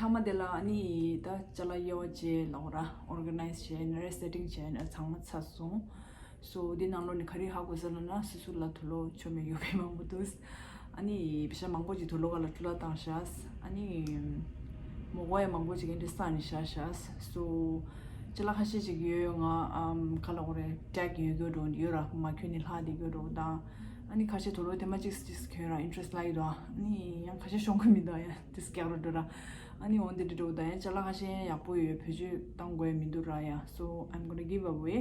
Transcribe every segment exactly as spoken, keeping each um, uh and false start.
ཨ་མ་དེ་ལ་ཨ་ནི་ད་ཅ་ལག་དབྱེ་བ་བྱས་ལབ་དགོས་ར། ཨོར་ག་ནའིཛ་བྱས་ནས་རེ་སེ་ཊིང་བྱས་ནས་ཚང་མ་ཚར་སོང་། སོ་འདི་ནང་ལོགས་ནས་ག་རེ་ཧ་གོ་ས་ལབ་ན་སོ་སོ་ལ་དུག་སློག་མཆོད་མེ་ཡོད་པའི་མང་པོ་འདུག་ཨ་ནི་པེ་ཤ་མང་པོ་ཅིག་དུག་སློག་ག་ལ་འཕྲོ་བརླག་བཏང་ཤག་ཨ་ནི་མོ་གོ་ཡ་མང་པོ་ཅིག་གི་འདི་ས་ནས་བཞག་ཤག་སོ་ཅ་ལག་ཁ་ཤས་ཅིག་ཡོད། ང་ཨམ་ག་ལབ་དགོས་རེད། ཊེག་ཡོད་རྒྱུ་འདྲ་ཡོད་ར། མ་གྱོན་ནས་ལྷག་བསྡད་རྒྱུ་འདྲ་དང་། ཨ་ནི་ཁ་ཤས་དུག་སློག་དེ་མ་གཅིག་གཅིག་གྱོན་ར་ཨིན་ཊེ་རེ་སི་ཊི་སླེབས་ཀྱི་འདུག་ཨ་ནི་ཡང་ཁ་ཤས་ཤོང་གི་མི་འདུག་ཡང་དེ་སྐྱག་རུ་འགྲོ་ར། ཨ་ནི་འོན་ཏེ་འདྲ་འགྲོ་དང་ཡང་ཅ་ལག་ཁ་ཤས་ཡག་པོ་ཡོད། བེད་སྤྱོད་བཏང་དགོས་མི་འདུག་ར་ཡ། So I'm gonna give away.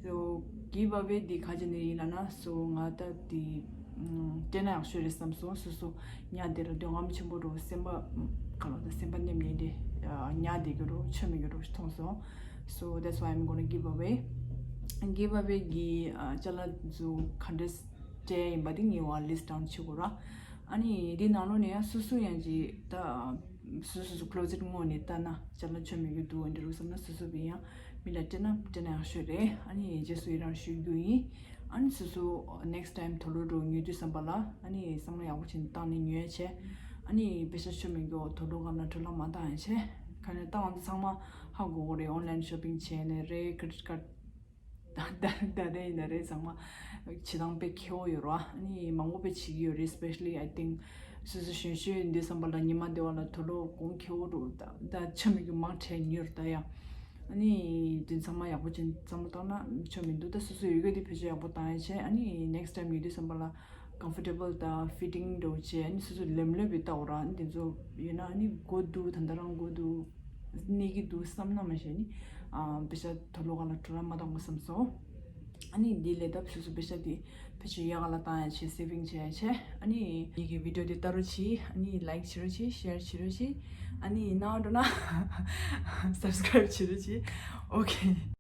So give away འདི་ག་བྱས་ནས་ཡིན་ལབ་ན། སོ་ང་ད་དེ་སྤྲད་ན་ཡག་ཤོས་རེད་བསམ་སོང་། སོ་སོ་ཉལ་བསྡད་ར་འདོད་རྔམ་ཆེན་པོ་འདྲ་སེམས་པ་ག་ལབ་ད་སེམས་པ་མནན་ནས་དེ་ཉལ་བསྡད་རྒྱུ་འདྲ་མཆོད་མེ་རྒྱུ་འདྲ་མཐོང་སོང་། So that's why I'm gonna give away. Give away གི་ཅ་ལག་ཚོ་ག་འདྲས་སྤྲད་ཡིན་པ་དེ་ངས་ལིསི་ཊི་ཌའུན་བྱེད་དགོས་ར། ཨ་ནི་དེ་ནང་ལོགས་ནས་ཡང་སོ་སོ་ཡང་ཅིག་ད་སོ་སོ་སོ་ཀློ་ཟེཊ་ངོས་ནས་ལྟ་ན་ཅ་ལག་མཆོད་མེ་རྒྱུ་འདུག་འདྲ་རུ་བསམ་ན་སོ་སོ་བི་ཡང་མི་ལ་སྤྲད་ན་སྤྲད་ན་ཡག་ཤོས་རེད། ཨ་ནི་རྗེས་སུ་ཡི་རང་ཞུ་རྒྱུ་ཡིན། ཨ་ནི་སོ་སོ་ནེག་སི་ཊི་ཊེམ་དུག་སློག་འདྲ་ཉོ་དུས་ཙམ་པ་ལ་ཨ་ནི་བསམ་བློ་ཡག་པོ་བྱས་ནས་བཏང་ནས་ཉོས་བྱས། ཨ་ནི་པེ་ཤ་མཆོད་མེ་རྒྱུ་དུག་སློག་ག་ལ་འཕྲོ་བརླག་མ་བཏང་ཡ་བྱས། ག་ནས་བཏང་བ་འདི་ཚང་མ་ཧ་གོ་གི་རེད། ཨོན་ལའིན་ཤོ་པིང་བྱས་ནས་རེད། ཀི་རེ་ཌིཊ་ཀཱཌ་ད་ད་ད་ཡིན་ན་རེད། ཚང་མ་བྱེད་སྟངས་དཔེ་ཁེ་པོ་ཡོད་རེད་བ། ཨ་ནི་མང་པོ་དཔེ་བྱེད་ཀྱི་ཡོད་རེད། སི་པེ་ཤ་ལི་ཨའི་ཐིང་སོ་སོ་གཞོན་གཞོན་ཡིན་དུས་ཙམ་པ་ལ་ཉི་མ་བདེ་བ་ལ་དུག་སློག་གོང་ཁེ་པོ་འདྲ་ད་ད་མཆོད་མེ་རྒྱུ་མང་དྲགས་ཉོས་རེད་ད་ཡ། ཨ་ནི་དེ་ཚང་མ་ཡག་པོ་བྱས་བསམ་བློ་བཏང་ན་མཆོད་མེ་འདུག་ད་སོ་སོ་ཡོད་རྒྱུ་དེ་བེད་སྤྱོད་ཡག་པོ་བཏང་ཡ་བྱས། ཨ་ནི་ནེག་སི་ཊི་ཊེམ་ཉོ་དུས་ཙམ་པ་ལ་ཀམ་ཕོར་ཊེ་བལ་དང་ཕི་ཊིང་འདྲ་བོ་བྱས། ཨ་ནི་སོ་སོ་ལེམ་ལེམ་བྱས་ལྟ་དགོས་ར། ཨ་ནི་དེ་ཚོ་ཡོད་ན་ཨ་ནི་དགོས་འདུག་ད་ལྟ་རང་དགོས་འདུག་གནས་ཀྱི་འདུག་བསམ་ན་མ་གཞི་ནི་ཨ་པེ་ཤ་དུག་སློག་ག་ལ་འཕྲོ་བརླག་མ་བཏང་དགོས་བསམ་སོང་། ཨ་ནི་འདི་ལས་ད་སོ་སོ་པེ་ཤ་དེ་བེད་སྤྱོད་ཡག་ག་ལ་བཏང་ཡ་བྱས། སེ་ཝིང་བྱེད་ཡ་བྱས། ཨ་ནི་ངེད་ཀྱི་བི་ཌི་ཡོ་དེ་ལྟ་རོགས་གྱིས། ཨ་ནི་ལའིཀ་བྱེད་རོགས་གྱིས། ཤེར་བྱེད་རོགས་གྱིས། ཨ་ནི་ནང་འགྲོ་ན་སབ་སི་ཀ་རའིབ་བྱེད་རོགས་གྱིས། ཨོ་ཁེ།